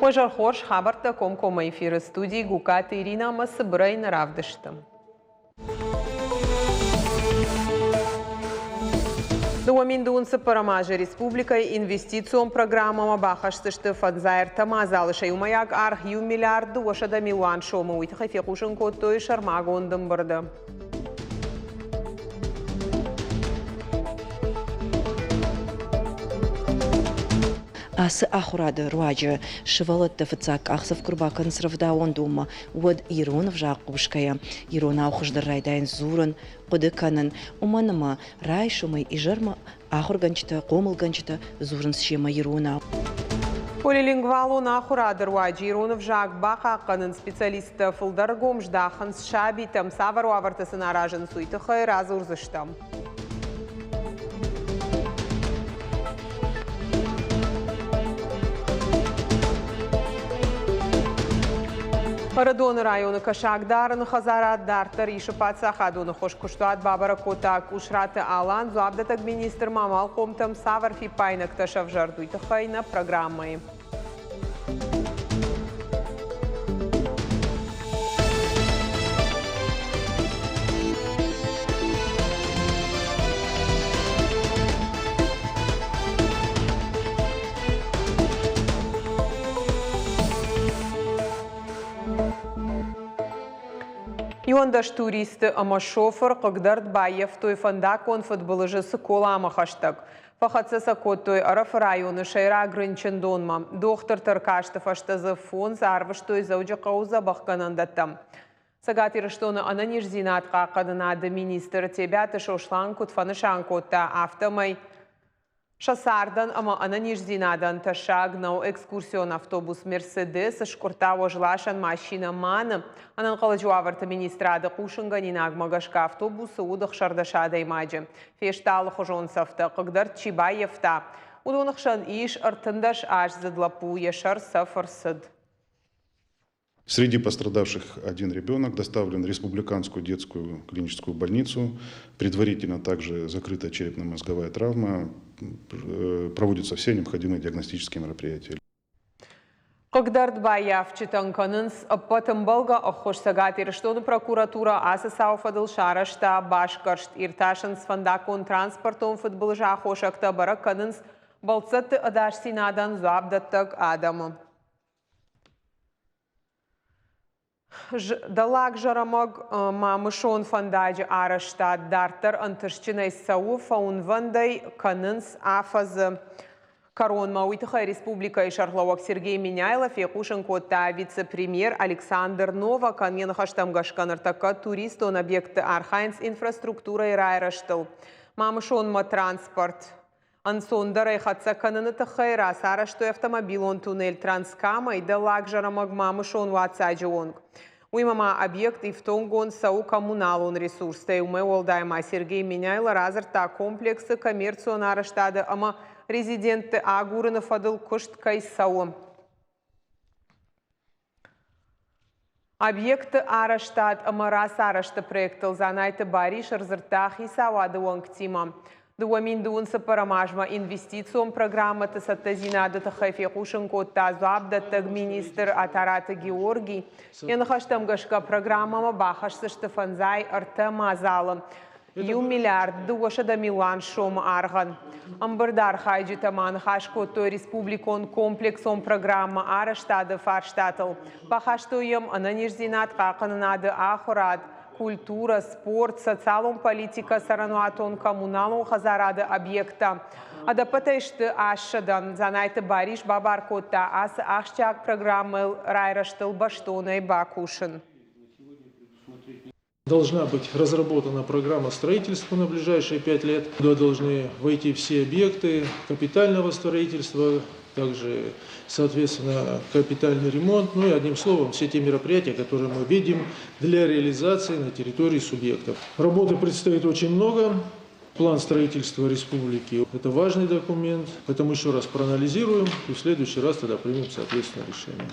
Уӕ хорз хабӕрттӕ комкоммӕ эфиры студийы Гукаты Ирина ӕмӕ цыбырӕй нӕ равдысты. 2024 азы республикӕйы инвестицион программӕмӕ бахӕсдзысты фӕндзай ӕртӕ мадзалы сӕ иумӕйаг аргъ 1 миллиард 200 милуан сомы. Уый тыххӕй фехъусын кодтой сӕрмагонд ӕмбырды. Ацы ахуырады руаджы сывӕллӕттӕ фыццаг къахдзӕф куы рбакӕнынц рӕвдауӕндонмӕ, уӕд ирон ӕвзаг хъусгӕйӕ иронау хуыздӕр райдайынц дзурын, хъуыды кӕнын, уымӕн ӕмӕ райсомӕй изӕрмӕ ахуыргӕнджытӕ, хъомылгӕнджытӕ дзурынц семӕ иронау. Полилингвалон ахуырады руаджы ирон ӕвзаг бахъахъхъӕнын специалисттӕ фылдӕр ӕргом здахынц сабитӕм, цавӕр уавӕртӕ сын аразынц, уый тыххӕй радзурдзыстӕм. Ӕрыдоны районы кӕсагдарыны хӕдзарад дарддӕр исы паддзахадон ӕххуыс. Куыстуат бабӕрӕг кодта Къусраты Алан. Дзуапдӕттӕг министр ма амалхъомтӕм цавӕр фиппаинӕгтӕ сӕвзӕрд, уый тыххӕй нӕ программӕйы. 11 туристы ӕмӕ шофыр хъыгдӕрд баййӕфтой фӕндаггон фыдбылызы Цыколамӕ хӕстӕг. Фӕхӕццӕ сӕ кодтой Ӕрӕфы районы сӕйраг рынчындонмӕ. Дохтырты ӕркасты фӕстӕ дзы фондз арвыстой Дзӕуджыхъӕуы дзӕбӕхгӕнӕндӕттӕм. Цӕгат Ирыстоны ӕнӕниздзинад хъахъхъӕнынады министр Тебиаты Сослан куыд фӕнысан кодта, афтӕмӕй сӕ цардӕн ӕмӕ ӕнӕниздзинадӕн тӕссаг нӕу экскурсион автобус «Мерседес» скъуырдта уӕзласӕн машинӕ «МАН-ы». Ӕнӕнхъӕлӕджы уавӕрты министрады хъусынгӕнинагмӕ гӕсгӕ автобусы уыд 16 адӕймаджы. Фесты алыхуызон цӕфтӕ, хъыгдӕрд чи баййӕфта, уыдоны хсӕн ис 13 аздзыд лӕппу, йӕ сӕр цӕф ӕрцыд. Среди пострадавших один ребенок доставлен в Республиканскую детскую клиническую больницу. Предварительно также закрыта черепно-мозговая травма. Проводятся все необходимые диагностические мероприятия. Хъыгдард баййафджытӕн кӕнынц ӕппӕт ӕмбӕлгӕ ӕххуыс. Цӕгат Ирыстоны прокуратурӕ ацы цауы фӕдыл сарӕзта басгӕрст. Иртасынц фӕндаггон-транспортон фыдбылызы аххосӕгтӕ, бӕрӕг кӕнынц бӕлццӕтты ӕдасдзинадӕн дзуапдӕттӕг адӕмы. Дӕллаг Зӕрӕмӕг Мамысон фӕндаджы арӕзтад дарддӕр ӕнтыстджынӕй цӕуы, фӕуынвӕндӕй кӕнынц афӕдзы кӕронмӕ. Уый тыххӕй республикӕйы сӕргълӕууӕг Сергей Меняйло фехъусын кодта вице-премьер Александр Новакӕн. Йӕ ныхӕстӕм гӕсгӕ ныртӕккӕ туристон объектты архайынц инфраструктурӕйы райрӕзтыл. Мамысонмӕ транспорт Ӕнцондӕрӕй хӕццӕ кӕныны тыххӕй рацарӕзтой автомобилон туннель Транскамӕй Дӕллаг Зӕрӕмӕг Мамысон уаццаджы онг. Уыимӕ ма объект ифтонггонд цӕуы коммуналон ресурстӕй. Уымӕй уӕлдай ма Сергей Меняйло радзырдта комплексы коммерцион арӕзтады ӕмӕ резидентты агурыны фӕдыл куыст кӕй цӕуы. Объекты арӕзтад ӕмӕ рацарӕзты проектыл Дзанайты Барис ӕрдзырдта хицауады уӕнгтимӕ. 2024 азмӕ инвестицион программӕты цӕттӕдзинады тыххӕй фехъусын кодта дзуапдӕттӕг министр Атараты Георгий. Йӕ ныхӕстӕм гӕсгӕ программӕмӕ бахӕсдзысты фӕндзай ӕртӕ мадзалы. Иу миллиард 200 милуан сомы аргъӕн. Ӕмбырды архайджытӕ ма ныхас кодтой республикон комплексон программӕ арӕзтады фарстатыл. Бахастой йӕм ӕнӕниздзинад хъахъхъӕнынады, ахуырад, культурӕ, спорт, социалон политикӕ, цӕрӕнуатон коммуналон хӕдзарады объекттӕ. Ӕдӕппӕтӕй сты 800. Дзанайты Барис бабар кодта ацы ахсджиаг программӕйыл райрӕзтыл бӕстонӕй бакусын. Должна быть разработана программа строительства на ближайшие 5 лет. Туда должны войти все объекты капитального строительства, также, соответственно, капитальный ремонт, ну и одним словом, все те мероприятия, которые мы видим для реализации на территории субъектов. Работы предстоит очень много. План строительства республики – это важный документ, поэтому еще раз проанализируем и в следующий раз тогда примем соответственное решение.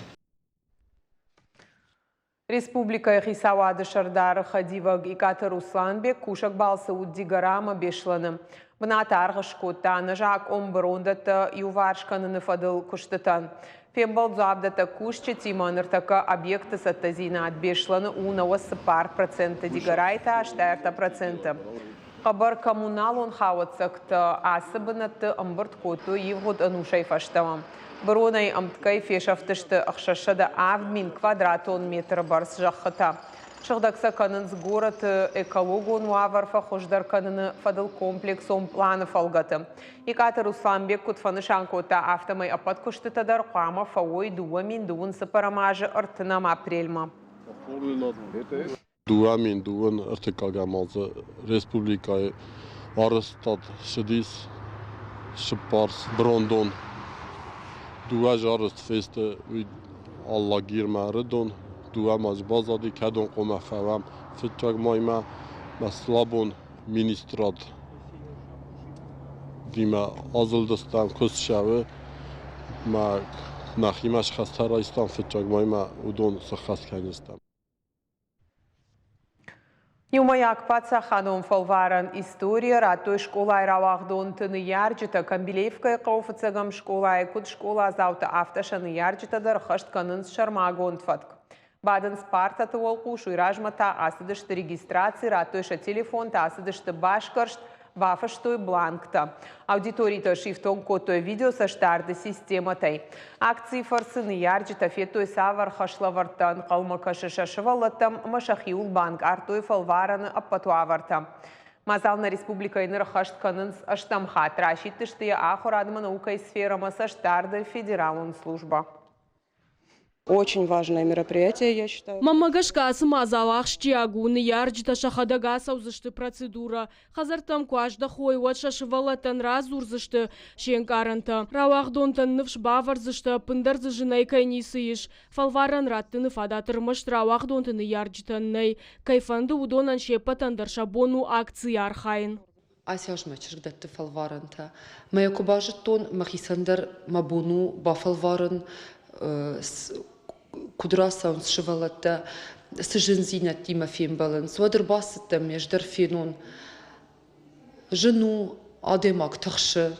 Республикӕйы хицауады сӕрдары хӕдивӕг Икъаты Русланбег кусӕг балцы уыд Дигора ӕмӕ Беслӕны. Бынаты аргъ скодта ӕнӕзакъон бырондӕттӕ иуварс кӕныны фӕдыл куыстытӕн. Фембӕлд дзуапдӕттӕг кусджытимӕ. Ныртӕккӕ объекты цӕттӕдзинад Беслӕны у 94%, Дигорайы та 63%. Хъӕбӕр коммуналон хауӕццӕгтӕ ацы бынӕтты ӕмбырд кодтой ивгъуыд ӕнусӕй фӕстӕмӕ. Быронӕй ӕмткӕй фесӕфтысты 607 000 квадратон метры бӕрц зӕххытӕ. Сыгъдӕг сӕ кӕнынц горӕты экологон уавӕр фӕхуыздӕр кӕныны фӕдыл комплексон пъланы фӕлгӕты. Икъаты Русланбег куыд фӕнысан кодта, афтӕмӕй ӕппӕт куыстытӕ дӕр хъуамӕ фӕуой 2024 азы 30 апрельмӕ. 2021 азы республикӕйы арӕзтад ссыдис цыппар брондон. Дыууӕ азы арӕзт фесты уый Алагирмӕ Ӕрыдон, дыууӕ ма дзы баззади, кӕдон хъуамӕ фӕуӕм фыццаг маймӕ Маслабон министрад димӕ азылдыстӕм, куыст цӕуы мӕ нӕхимӕ схӕстӕ райстам фыццаг маймӕ уыдон сыххӕст кӕндзыстӕм. Иумӕйаг паддзахадон фӕлварӕн историйӕ радтой скъолайы рауагъдонты ныййарджытӕ. Камбилеевкӕйы хъӕуы фыццӕгӕм скъолайы куыд скъоладзаутӕ, афтӕ сӕ ныййарджытӕ дӕр ӕххӕст кӕнынц сӕрмагонд фӕтк. Бадынц партӕты уӕлхъус, уый размӕ та ацыдысты регистраци, радтой сӕ телефонтӕ, ацыдысты басгӕрст, бафыстой бланктӕ. Аудиторитӕ сифтонг кодтой видеоцӕстдарды системӕтӕй. Акцийы фӕрцы ныййарджытӕ федтой, цавӕр хӕслӕвӕрдтӕ ӕнхъӕлмӕ кӕсы сӕ сывӕллӕттӕм ӕмӕ сӕхиуыл банкъардтой фӕлварӕны ӕппӕт уавӕртӕ. Мадзал нӕ республикӕйы ныр ӕххӕст кӕнынц ӕстӕм хатт. Расидтысты йӕ ахуырад ӕмӕ наукӕйы сферӕмӕ цӕстдарды федералон службӕ. Очень важное мероприятие, я считаю. Мӕнмӕ гӕсгӕ ацы мадзал ахсджиаг у, ныййарджытӕ сӕхӕдӕг ацӕудзысты процедурӕ. Хӕдзӕрттӕм куы аздӕхой, уӕд сӕ сывӕллӕттӕн радзурдзысты се нкъарӕнтӕ. Рауагъдонтӕн ныфс бавӕрдзысты, ӕппындӕр дзы зынӕй кӕй ницы ис. Фӕлварӕн раттыны фадат ӕрмӕст рауагъдонты ныййарджытӕн нӕй. Кӕй фӕнды, уыдонӕн се ппӕтӕн дӕр сӕ бон у акцийы архайын. Ацы аз мӕ чызг дӕтты фӕлварӕнтӕ. Мӕ йӕ куы базыдтон, мӕхицӕн дӕр мӕ бон у бафӕлварын, куыд рацӕуынц сывӕллӕттӕ, цы зындзинӕдтимӕ фембӕлынц. Уӕд ӕрбацыдтӕн, ме ӕз дӕр фенон. Зын у, адӕймаг тыхсы,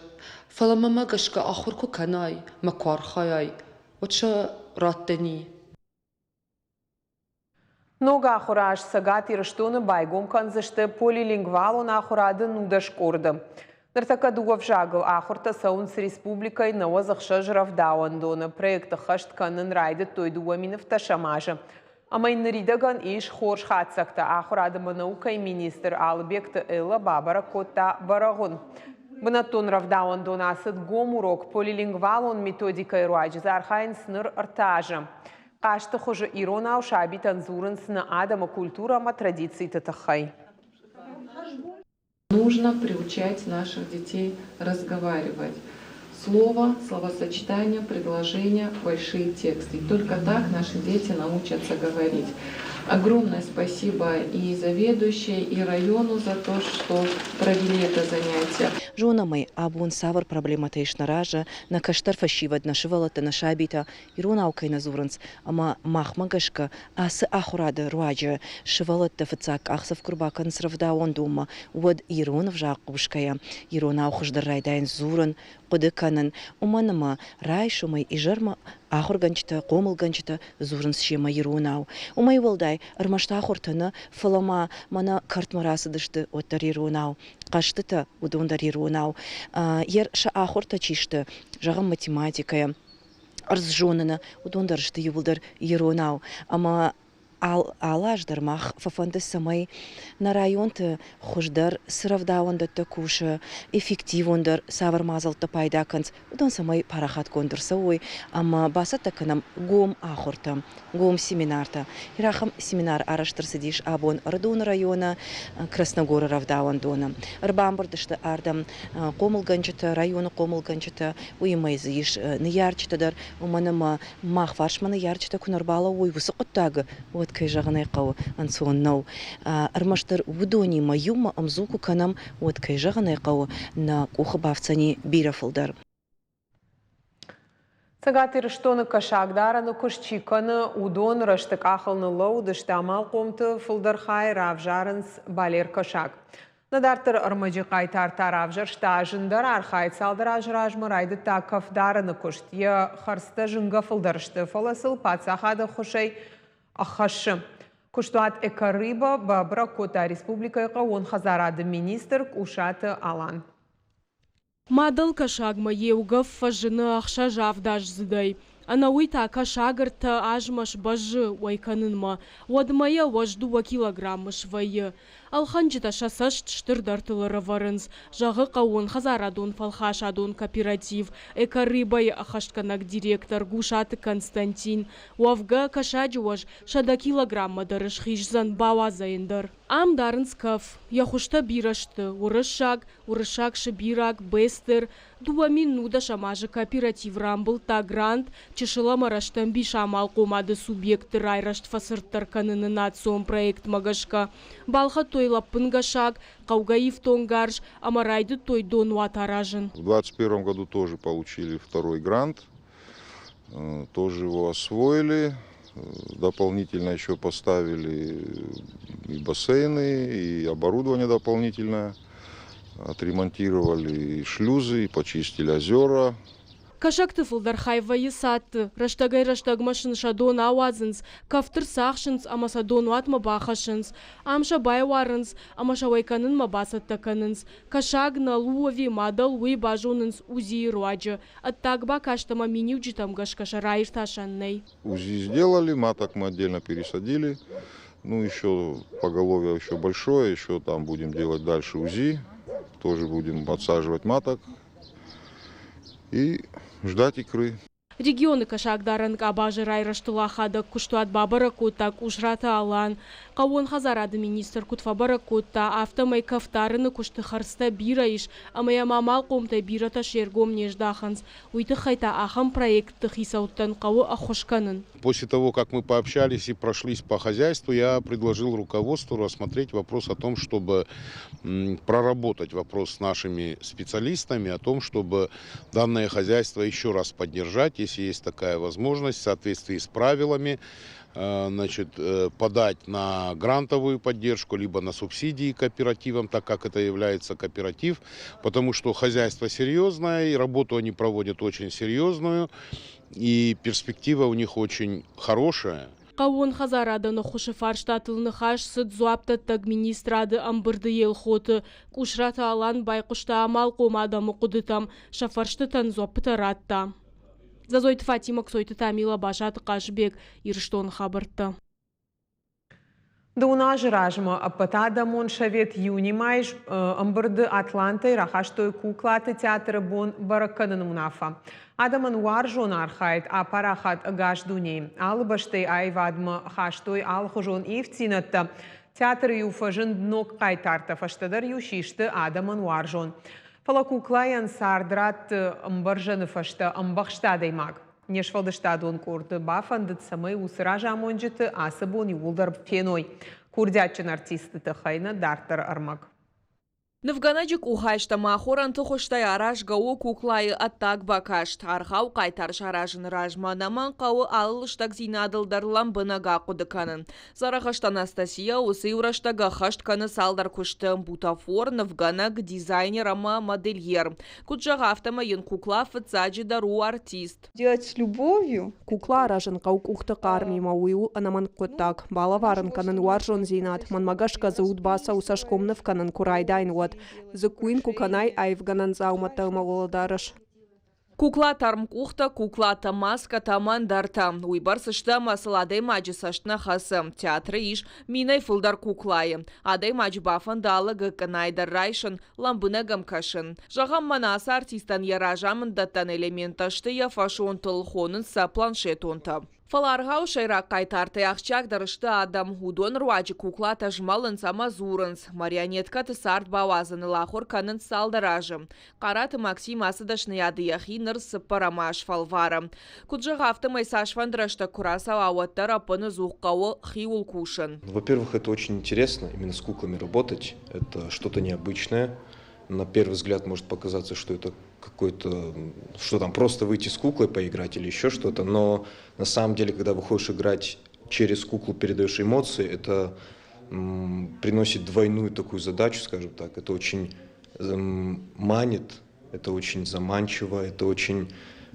фӕлӕ мӕмӕ гӕсгӕ ахуыр куы кӕнай мӕ куы архайай, уӕд сӕ раттӕни. Ног ахуыры аз Цӕгат Ирыстоны байгом кӕндзысты полилингвалон ахуырады 19 къорды. Ныртӕккӕ дыууӕ взагыл ахуыртӕ цӕуынц республикӕйы 96 рӕвдауӕндоны. Проект ӕххӕст кӕнын райдыдтой 2010 азы. Ӕмӕ йын ныридӕгӕн ис хорз хатдзӕгтӕ. Ахуырад ӕмӕ наукӕйы министр Алыбегты Элла бабӕрӕг кодта Бӕрӕгъуын. Бынӕттон рӕвдауӕндон ацыд гом урок полилингвалон методикӕйы руаджы дзы архайынц ныр ӕртӕ азы. Хъазты хуызы иронау сабитӕн дзурынц нӕ адӕмы культурӕ ӕмӕ традициты тыххӕй. Нужно приучать наших детей разговаривать. Слово, словосочетание, предложение, большие тексты. И только так наши дети научатся говорить. Огромное спасибо и заведующей, и району за то, что провели это занятие. Зонӕм ӕй, абон цавӕр проблемӕтӕ ис нӕ разы, нӕ кӕстӕр фӕсивӕд, нӕ сывӕллӕттӕ, нӕ сабитӕ иронау кӕй нӕ дзурынц, ӕмӕ махмӕ гӕсгӕ ацы ахуырады руаджы сывӕллӕттӕ фыццаг къахдзӕф куы рбакӕнынц рӕвдауӕндонмӕ, уӕд ирон ӕвзаг хъусгӕйӕ иронау хуыздӕр райдайынц дзурын, хъуыды кӕнын, уымӕн ӕмӕ райсомӕй изӕрмӕ ахуыргӕнджытӕ, хъомылгӕнджытӕ дзурынц семӕ иронау. Уымӕй уӕлдай ӕрмӕст ахуыртӕ нӕ, фӕлӕ ма мӕнӕ кӕртмӕ рацыдысты, уӕддӕр иронау. Хъӕзтытӕ, уыдон дӕр иронау. Йе сӕ ахуыртӕ чи сты, зӕгъӕм, математикӕйӕ, ӕрдз зоныны, уыдон дӕр сты иууылдӕр иронау. Ӕмӕ алы аз дӕр мах фӕфӕнды, цӕмӕй нӕ районты хуыздӕр цы рӕвдауӕндӕттӕ кусы, эффективондӕр цавӕр мадзӕлттӕ пайда кӕнынц, уыдон цӕмӕй парахатгонд ӕрцӕуой ӕмӕ бацӕттӕ кӕнӕм гом ахуыртӕ, гом семинартӕ. Ахӕм семинар арӕзт ӕрцыдис абон Ӕрыдоны районы Красногоры рӕвдауӕндоны. Ӕрбамбырд сты ардӕм хъомылгӕнджытӕ, районы хъомылгӕнджытӕ, уыимӕ дзы ис ныййарджытӕ дӕр, уымӕн ӕмӕ мах фарсмӕ ныййарджытӕ куы нӕ рбалӕууой уыцы хъуыддагы, уӕд, кӕй зӕгъын ӕй хъӕуы, ӕнцон нӕу. Ӕрмӕстдӕр уыдонимӕ иумӕ ӕмдзу куы кӕнӕм, уӕд, кӕй зӕгъын ӕй хъӕуы, нӕ къухы бафтдзӕни бирӕ фылдӕр. Цӕгат Ирыстоны кӕсагдарӕны куыст чи кӕны, уыдон рӕзты къахыл ныллӕууыдысты, амалхъомты фылдӕр хай равзарынц балер кӕсаг. Нӕ дарддӕры ӕрмӕджы хъайтар та равзӕрста зындӕр архайд. Цалдӕр азы размӕ райдыдта кӕфдарыны куыст. Йӕ хӕрдзтӕ зынгӕ фылдӕр сты, фӕлӕ сыл паддзахады ӕххуысӕй ӕххӕссы. Куыстуат «Экорыба» бабӕрӕг кодта республикӕйы хъӕууон хӕдзарады министр Къусраты Алан. Мадӕл кӕсагмӕ еугӕф фӕзыны ӕхсӕз-авдаздзыдӕй. Ӕнӕуый та кӕсаг ӕртӕ азмӕ сбӕззы уӕй кӕнынмӕ. Уӕдмӕ йӕ уӕз дыууӕ килограммы свӕййы. Ӕлхӕнджытӕ сӕ цӕст стырдӕртыл ӕрӕвӕрынц, зӕгъы хъӕууонхӕдзарадон фӕлхасадон кооператив «Экорыба-йы ӕххӕстгӕнӕг директор Гусаты Константин. Уӕвгӕ, кӕсаджы уӕз 100 килограммӕ дӕр схиздзӕн бауадзӕн дӕр. Ам дарынц кӕф. Йӕ хуызтӕ бирӕ сты уырыссаг, уырыссаг-сыбираг, Бестер, 2019 азы кооператив рамбылдта грант чысыл ӕмӕ рӕстӕмбис амалхъомады субъектты райрӕзт фӕцырддӕр кӕныны национ проектмӕ гӕсгӕ. Балхӕдтой лӕппынгӕсаг, хъӕугӕ ифтонггарз ӕмӕ райдыдтой донуат аразын. В 2021 году тоже получили второй грант, тоже его освоили. Дополнительно еще поставили и бассейны, и оборудование дополнительное. Отремонтировали и шлюзы, и почистили озера. Кӕсӕгты фылдӕр хай вӕййы цадты. Рӕстӕгӕй-рӕстӕгмӕ сын сӕ дон ауадзынц, кӕфты рцахсынц ӕмӕ сӕ донуатмӕ бахӕссынц. Ам сӕ байуарынц ӕмӕ сӕ уӕй кӕнынмӕ бацӕттӕ кӕнынц. Кӕсаг нӕл у ӕви мадӕл, уый базонынц УЗИ-йы руаджы. Ӕддаг бакаст ӕмӕ миниуджытӕм гӕсгӕ сӕ раиртасӕн нӕй. УЗИ сделали, маток мы отдельно пересадили. Ну, еще поголовье еще большое, еще там будем делать дальше УЗИ. Тоже будем отсаживать маток и ждать икры. Регионы кӕсагдарӕн къабазы райрӕзтыл ахадӕг куыстуат бабӕрӕг кодта Къусраты Алан. Хъӕууон хӕдзарады министр куыд фӕбӕрӕг кодта, афтӕмӕй кӕфдарыны куысты хӕрдзтӕ бирӕ ис ӕмӕ йӕм амалхъомтӕй бирӕтӕ се ргом не здахынц. Уый тыххӕй та ахӕм проектты хицӕуттӕн хъӕуы ӕххуыс кӕнын. После того, как мы пообщались и прошлись по хозяйству, я предложил руководству рассмотреть вопрос о том, чтобы проработать вопрос с нашими специалистами о том, чтобы данное хозяйство еще раз поддержать, если есть такая возможность, в соответствии с правилами, значит, подать на грантовую поддержку, либо на субсидии кооперативам, так как это является кооператив, потому что хозяйство серьезное, и работу они проводят очень серьезную, и перспектива у них очень хорошая. Хъӕууон хӕдзарадӕн ӕххуысы фарстатыл ныхас цыд дзуапдӕттӕг министрады ӕмбырды Елхоты. Къусраты Алан байхъуыста амалхъом адӕмы хъуыдытӕм, сӕ фӕрстытӕн дзуаппытӕ радта. Зазойты Фатимӕ, Кцойты Тамила, Басаты Хъазбег, Ирыстоны хабӕрттӕ. Дыууын азы размӕ ӕппӕтадӕмон совет июни мӕйы ӕмбырды Атлантӕй рахастой куклаты театры бон бӕрӕг кӕныны уынаффӕ. Адӕмӕн уарзон архайд апарахат ӕгас дунейы. Алы бӕстӕйы аивадмӕ хастой алыхуызон ивддзинӕдтӕ. Театры-иу фӕзынд ног хъайтартӕ, фӕстӕдӕр-иу систы адӕмӕн уарзон. Фӕлӕ куклайӕн цард ратты ӕмбӕрзӕны фӕстӕ ӕмбӕхст адӕймаг. Не сфӕлдыстадон къорды бафӕндыд, цӕмӕй уыцы разамонджыты ацы бон иууылдӕр феной. Курдиатджын артистты тыххӕй нӕ дарддӕр ӕрмӕг. Нывгӕнӕджы къухайст ӕмӕ ахорӕнты хуызтӕй аразгӕ у куклайы ӕддаг бакаст. Аргъау хъайтар саразыны размӕ ӕнӕмӕнг хъӕуы алы лыстӕгдзинадыл дӕр лӕмбынӕг ахъуыды кӕнын. Дзӕрӕхӕсты Анастасия уыцы иу рӕстӕг ӕххӕст кӕны цалдӕр куысты – бутафор, нывгӕнӕг, дизайнер ӕмӕ модельер. Куыд зӕгъы, афтӕмӕй йын кукла фыццаджыдӕр у артист. Делать с любовью. Кукла аразын хъӕуы къухты хъармимӕ, уый у ӕнӕмӕнг хъуыддаг. Балӕвар ын кӕнын уарзондзинад. Мӕнмӕ гӕсгӕ дзы уд бацӕуы цӕсгом ныв кӕнын куы райдайын, уӕд. Дзыкку йын куы кӕнай аивгӕнӕн дзаумӕттӕ ӕмӕ уӕлӕдарӕс. Куклатӕ ӕрмкъухтӕ, куклатӕ маскӕтӕ ӕмӕ ӕндӕртӕ. Уыйбӕрц сты ӕмӕ сыл адӕймаджы цӕст нӕ хӕцы. Театры ис минӕй фылдӕр куклайы. Адӕймаджы бафӕнды алы гыкъынайы дӕр райсын, лӕмбынӕг ӕм кӕсын. Зӕгъӕм, мӕнӕ ацы артистӕн йӕ разамынддӕттӕн элементтӕ сты йӕ фӕсонтыл, хонынц сӕ планшетонтӕ. Фӕлӕ аргъауы сӕйраг хъайтартӕй ахсджиагдӕр сты адӕм. Уыдон руаджы куклатӕ змӕлынц ӕмӕ дзурынц. Марионеткӕты цард бауадзыныл ахуыр кӕнынц цалдӕр азы. Хъараты Максим ацы дӕсныйады йӕхи ныр цыппӕрӕм аз фӕлвары. Куыд зӕгъы, афтӕмӕй цасфӕнды рӕстӕг куы рацӕуа, уӕддӕр ӕппыныдзух хъӕуы хиуыл кусын. Во-первых, это очень интересно, именно с куклами работать. Это что-то необычное. На первый взгляд может показаться, что это какой-то, что там просто выйти с куклой поиграть или еще что-то, но на самом деле, когда выходишь играть через куклу, передаешь эмоции, это приносит двойную такую задачу, скажем так. Это очень манит, это очень заманчиво, это очень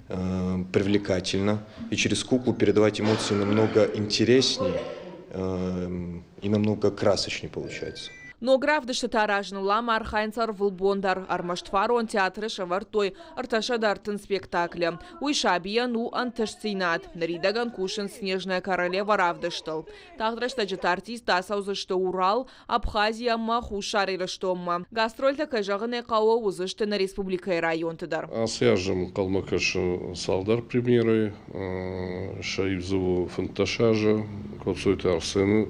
привлекательно. И через куклу передавать эмоции намного интереснее и намного красочнее получается. Ног равдыстытӕ аразыныл ам архайынц ӕрвылбон дӕр. Ӕрмӕст фарон театры сӕвӕрдтой 330 спектаклы. Уый сабийӕн у ӕнтыстдзинад. Ныридӕгӕн кусынц «Снежная королева» равдыстыл. Тагъд рӕстӕджыты артисттӕ ацӕудзысты Урал, Абхази ӕмӕ Хуссар Ирыстонмӕ. Гастрольтӕ, кӕй зӕгъын ӕй хъӕуы, уыдзысты нӕ республикӕйы районты дӕр. Ацы аз ӕнхъӕлмӕ кӕсы цалдӕр премьерӕйы. Сӕ иу дзы у 15 азы Коцойты Арсены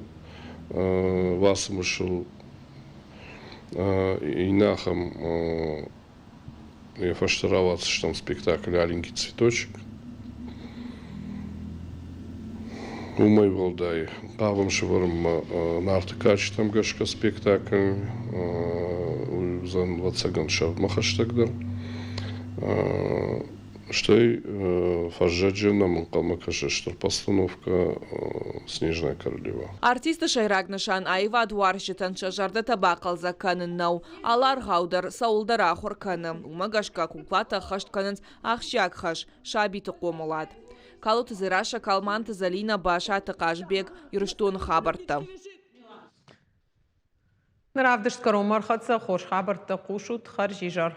уацмысыл. Иннӕ ахӕм йӕ фӕстӕ рауадздзыстӕм спектакль «Аленький цветочек». Уымӕй уӕлдай хъавӕм сӕвӕрынмӕ Нарты кадджытӕм гӕсгӕ спектакль. Уый уыдзӕн, ӕвӕццӕгӕн, сӕрдмӕ хӕстӕгдӕр. Стӕй фӕззӕджы нӕм ӕнхъӕлмӕ кӕсы стыр постановкӕ «Снежная королева». Артисты сӕйраг нысан аивадуарзджытӕн сӕ зӕрдӕтӕ бахъӕлдзӕг кӕнын нӕу. Алы аргъау дӕр цӕуылдӕр ахуыр кӕны. Уымӕ гӕсгӕ куклатӕ ӕххӕст кӕнынц ахсджиаг хӕс – сабиты хъомылад. Калоты Дзерассӕ, Калманты Зӕлинӕ, Басаты Хъазбег, Ирыстоны хабӕрттӕ. Равдыст кӕронмӕ ӕрхӕццӕ. Хорз хабӕрттӕ хъусут. Хӕрзизӕр.